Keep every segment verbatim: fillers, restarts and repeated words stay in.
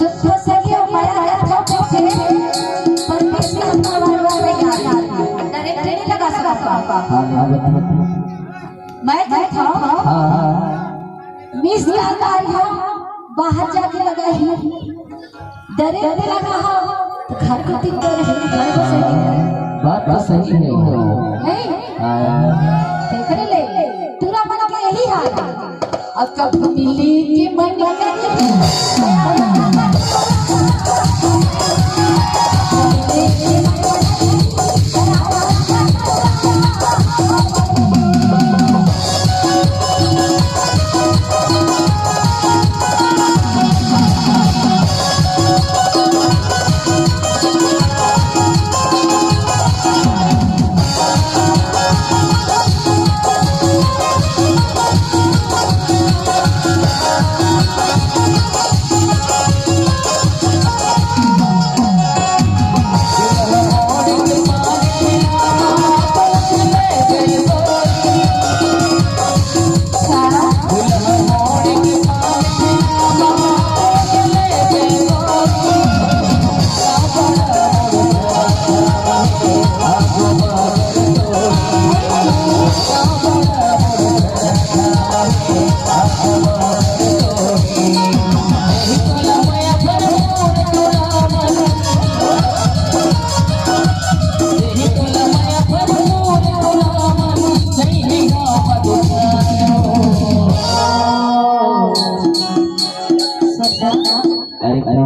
शुद्ध सही और मया कथा पूछे, परमेश्वर का वरदान है। डायरेक्ट नहीं लगा सकता। हाँ, हाँ, बताओ। मैं कहता हूँ, हाँ, हाँ। मिस का कार्य बाहर जाके लगा ही, डायरेक्ट लगा हो, तो घर को ठीक कर रहे, घर को सही। बात तो सही है। नहीं? हाँ। देख रहे ले, तोरा मन के यही हाल है। अब कब मिली के मन करे। अरे, अरे,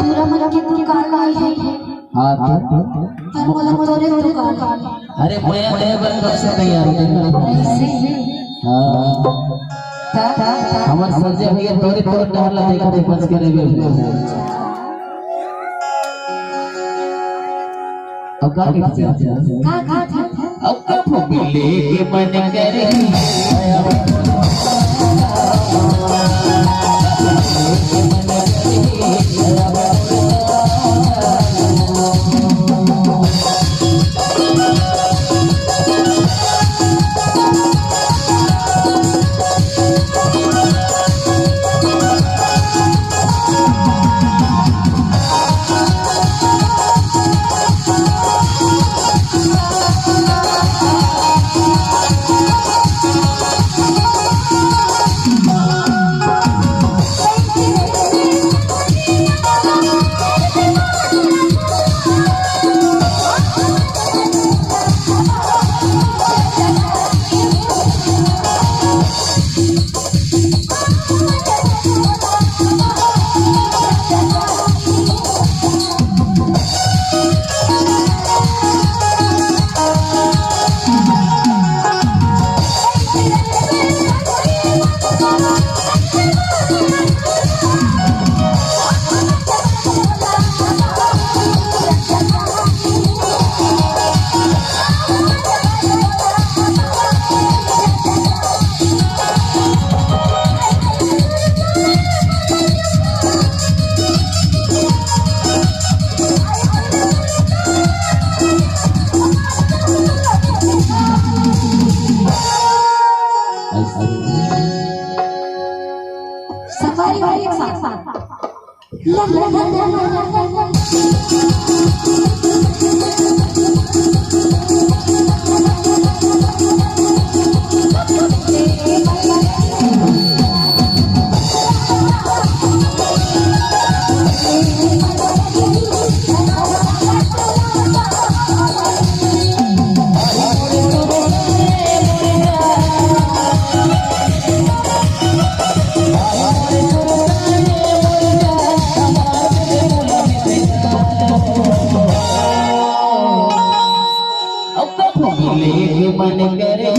पूरा मन के दुकान आई है। हाँ, तो? पर मोला तोरे दुकान। अरे, मैं, मैं बर कब से तैयार हूँ। ऐसे ही। हाँ। हमर संजय भैया तोरे, तोरे टहल ला देखा थे, बच के रह गए। अब का कहत हे? का, का, का? अब कभू मिले के मन करे। सफारी वाली एक साथ। लेके मन करे